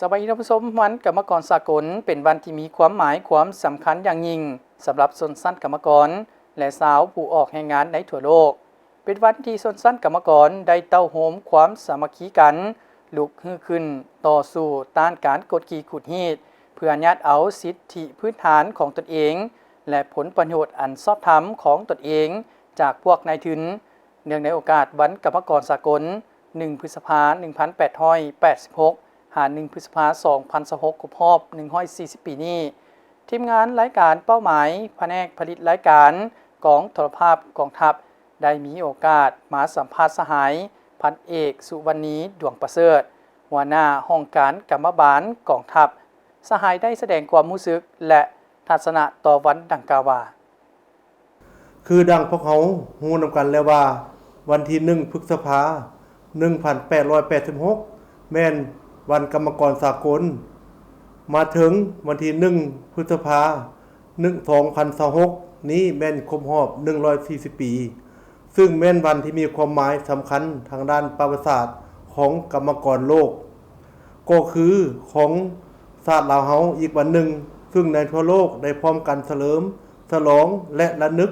ສະບາຍດີທ່ານຜູ້ຊົມ, ວັນກຳມະກອນສາກົນ ເປັນວັນທີ່ມີຄວາມໝາຍຄວາມສຳຄັນຢ່າງຍິ່ງ ສຳລັບຊົນຊັ້ນກຳມະກອນ ແລະ ຊາວຜູ້ອອກແຮງງານໃນທົ່ວໂລກ. ເປັນວັນທີ່ຊົນຊັ້ນກຳມະກອນໄດ້ເຕົ້າໂຮມຄວາມສາມັກຄີກັນ, ລຸກຮືຂຶ້ນຕໍ່ສູ້ຕ້ານການກົດຂີ່ຂູດຮີດ ເພື່ອຍາດເອົາສິດທິພື້ນຖານຂອງຕົນເອງ ແລະ ຜົນປະໂຫຍດອັນຊອບທຳຂອງຕົນເອງຈາກພວກນາຍທຶນ. ເນື່ອງໃນໂອກາດວັນກຳມະກອນສາກົນ ໜຶ່ງ ພຶດສະພາ ໜຶ່ງພັນແປດຮ້ອຍແປດສິບຫົກ ຫາ ໜຶ່ງ ພຶດສະພາ ສອງພັນຊາວຫົກ ຄົບຮອບ ໜຶ່ງຮ້ອຍສີ່ສິບປີນີ້, ທີມງານລາຍການເປົ້າໝາຍ ພະແນກຜະລິດລາຍການ ກອງໂທລະພາບກອງທັບ ໄດ້ມີໂອກາດມາສຳພາດສະຫາຍ ພັນເອກ ສຸວັນນີ ດວງປະເສີດ, ຫົວໜ້າຫ້ອງການກຳມະບານກອງທັບ. ສະຫາຍໄດ້ສະແດງຄວາມຮູ້ສຶກ ແລະ ທັດສະນະຕໍ່ວັນດັ່ງກ່າວວ່າ, ຄືດັ່ງພວກເຮົາຮູ້ນຳກັນແລ້ວວ່າ ວັນທີ ໜຶ່ງ ພຶດສະພາ ໜຶ່ງພັນແປດຮ້ອຍແປດສິບຫົກ ແມ່ນວັນກຳມະກອນສາກົນ, ມາເຖິງວັນທີ ໜຶ່ງ ພຶດສະພາ ໜຶ່ງ ສອງພັນຊາວຫົກ ນີ້ແມ່ນຄົບຮອບ ໜຶ່ງຮ້ອຍສີ່ສິບປີ, ຊຶ່ງແມ່ນວັນທີ່ມີຄວາມໝາຍສຳຄັນທາງດ້ານປະຫວັດສາດຂອງກຳມະກອນໂລກ, ກໍຄືຂອງຊາດລາວເຮົາອີກວັນໜຶ່ງ, ຊຶ່ງໃນທົ່ວໂລກໄດ້ພ້ອມກັນສະເຫຼີມສະຫຼອງ ແລະ ລະນຶກ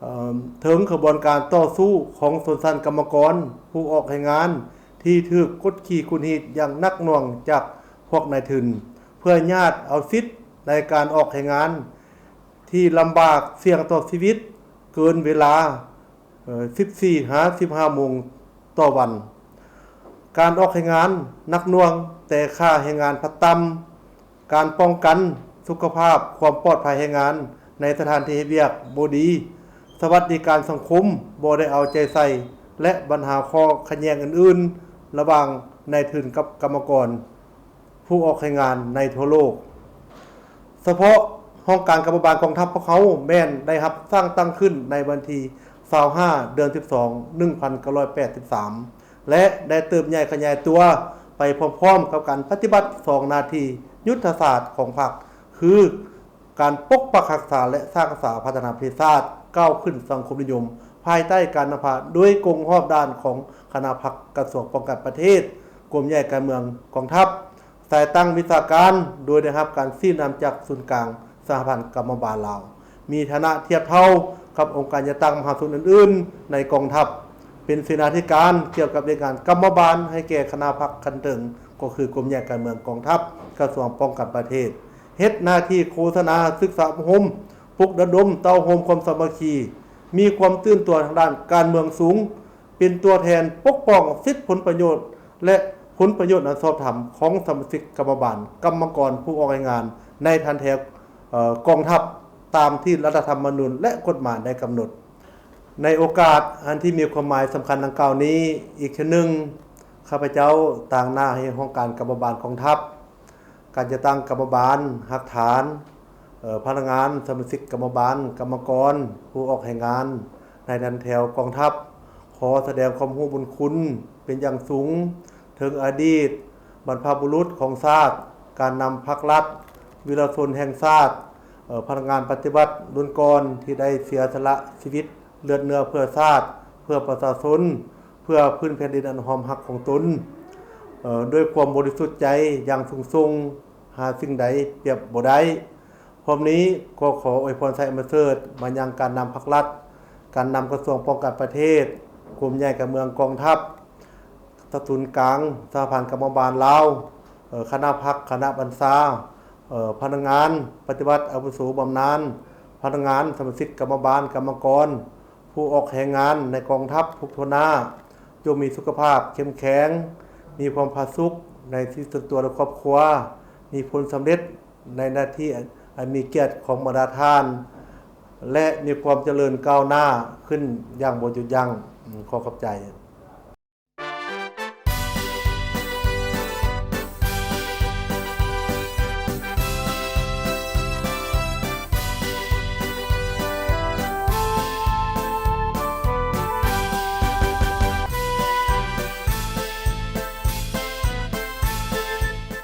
ເອີ່ມ ເຖິງຂະບວນການຕໍ່ສູ້ຂອງຊົນຊັ້ນກຳມະກອນ ຜູ້ອອກແຮງງານ ທີ່ຖືກກົດຂີ່ຂູດຮີດຢ່າງໜັກໜ່ວງຈາກພວກນາຍທຶນ ເພື່ອຍາດເອົາສິດໃນການອອກແຮງງານທີ່ລຳບາກສ່ຽງຕໍ່ຊີວິດເກີນເວລາ ເອີ່ ສິບສີ່ຫາສິບຫ້າໂມງຕໍ່ວັນ, ການອອກແຮງງານໜັກໜ່ວງແຕ່ຄ່າແຮງງານພັດຕ່ຳ, ການປ້ອງກັນສຸຂະພາບຄວາມປອດໄພແຮງງານໃນສະຖານທີ່ເຮັດວຽກບໍ່ດີ, ສະຫວັດດີການສັງຄົມບໍ່ໄດ້ເອົາໃຈໃສ່ ແລະ ບັນຫາຂໍ້ຂັດແຍ່ງອື່ນໆ ລະຫວ່າງນາຍທຶນກັບກຳມະກອນຜູ້ອອກແຮງງານໃນທົ່ວໂລກ. ສະເພາະຫ້ອງການກຳມະບານກອງທັບພວກເຮົາແມ່ນໄດ້ຮັບສ້າງຕັ້ງຂຶ້ນໃນວັນທີ ຊາວຫ້າ ເດືອນສິບສອງ ໜຶ່ງພັນເກົ້າຮ້ອຍແປດສິບສາມ ແລະ ໄດ້ເຕີບໃຫຍ່ຂະຫຍາຍຕົວໄປພ້ອມໆກັບການປະຕິບັດສອງໜ້າທີ່ຍຸດທະສາດຂອງພັກ ຄື ການປົກປັກຮັກສາ ແລະ ສ້າງສາພັດທະນາປະເທດຊາດ ກ້າວຂຶ້ນສັງຄົມນິຍົມ ພາຍໃຕ້ການນຳພາໂດຍກົງຮອບດ້ານຂອງຄະນະພັກກະຊວງປ້ອງກັນປະເທດ, ກົມໃຫຍ່ການເມືອງກອງທັບ, ສາຍຕັ້ງວິຊາການ ໂດຍໄດ້ຮັບການຊີ້ນຳຈາກສູນກາງສະຫະພັນກຳມະບານລາວ, ມີຖານະທຽບເທົ່າກັບອົງການຈັດຕັ້ງມະຫາຊົນອື່ນໆໃນກອງທັບ, ເປັນເສນາທິການກ່ຽວກັບວຽກງານກຳມະບານໃຫ້ແກ່ຄະນະພັກຂັ້ນເທິງ ກໍຄືກົມໃຫຍ່ການເມືອງກອງທັບ ກະຊວງປ້ອງກັນປະເທດ, ເຮັດໜ້າທີ່ໂຄສະນາ, ສຶກສາອົບຮົມ, ປຸກລະດົມເຕົ້າໂຮມຄວາມສາມັກຄີ, ມີຄວາມຕື່ນຕົວທາງດ້ານການເມືອງສູງ, ເປັນຕົວແທນປົກປ້ອງສິດຜົນປະໂຫຍດ ແລະ ຜົນປະໂຫຍດອັນຊອບທຳຂອງສະມາຊິກກຳມະບານ, ກຳມະກອນ, ຜູ້ອອກແຮງງານໃນຖັນແຖວ, ເອີ່, ກອງທັບ ຕາມທີ່ລັດຖະທຳມະນູນ ແລະ ກົດໝາຍໄດ້ກຳນົດ. ໃນໂອກາດອັນທີ່ມີຄວາມໝາຍສຳຄັນດັ່ງກ່າວນີ້, ອີກເທື່ອໜຶ່ງ, ຂ້າພະເຈົ້າຕາງໜ້າໃຫ້ຫ້ອງການກຳມະບານກອງທັບ, ການຈັດຕັ້ງກຳມະບານ, ຮາກຖານ, ເອີ່, ພະນັກງານ, ສະມາຊິກກຳມະບານ, ກຳມະກອນ, ຜູ້ອອກແຮງງານໃນຖັນແຖວກອງທັບ, ຂໍສະແດງຄວາມຮູ້ບຸນຄຸນເປັນຢ່າງສູງເຖິງອະດີດບັນພະບຸລຸດຂອງຊາດ, ການນຳພັກລັດ, ວິລະຊົນແຫ່ງຊາດ, ເອີ່, ພະນັກງານປະຕິວັດລຸ້ນກ່ອນທີ່ໄດ້ເສຍສະຫຼະຊີວິດເລືອດເນື້ອເພື່ອຊາດ, ເພື່ອປະຊາຊົນ, ເພື່ອພື້ນແຜ່ນດິນອັນຫອມຮັກຂອງຕົນ, ເອີ່, ດ້ວຍຄວາມບໍລິສຸດໃຈຢ່າງສູງສົ່ງ, ຫາສິ່ງໃດປຽບບໍ່ໄດ້. ພ້ອມນີ້ກໍຂໍອວຍພອນໄຊອັນປະເສີດມາຍັງການນຳພັກລັດ, ການນຳກະຊວງປ້ອງກັນປະເທດ, ກົມໃຫຍ່ການເມືອງກອງທັບ, ສະສູນກາງສະຫະພັນກຳມະບານລາວ, ເອີ່, ຄະນະພັກ, ຄະນະບັນຊາ, ເອີ່, ພະນັກງານປະຕິບັດອາວຸໂສບຳນານ, ພະນັກງານ, ສະມາຊິກກຳມະບານ, ກຳມະກອນ, ຜູ້ອອກແຮງງານໃນກອງທັບທຸກທົ່ວໜ້າ, ຈົ່ງມີສຸຂະພາບເຂັ້ມແຂງ, ມີຄວາມຜາສຸກໃນຊີວິດສ່ວນຕົວ ແລະ ຄອບຄົວ, ມີຜົນສຳເລັດໃນໜ້າທີ່ອັນມີກຽດຂອງບັນດາທ່ານ ແລະ ມີຄວາມຈະເລີນກ້າວໜ້າຂຶ້ນຢ່າງບໍ່ຢຸດຢັ້ງ. ຂໍຂອບໃຈ.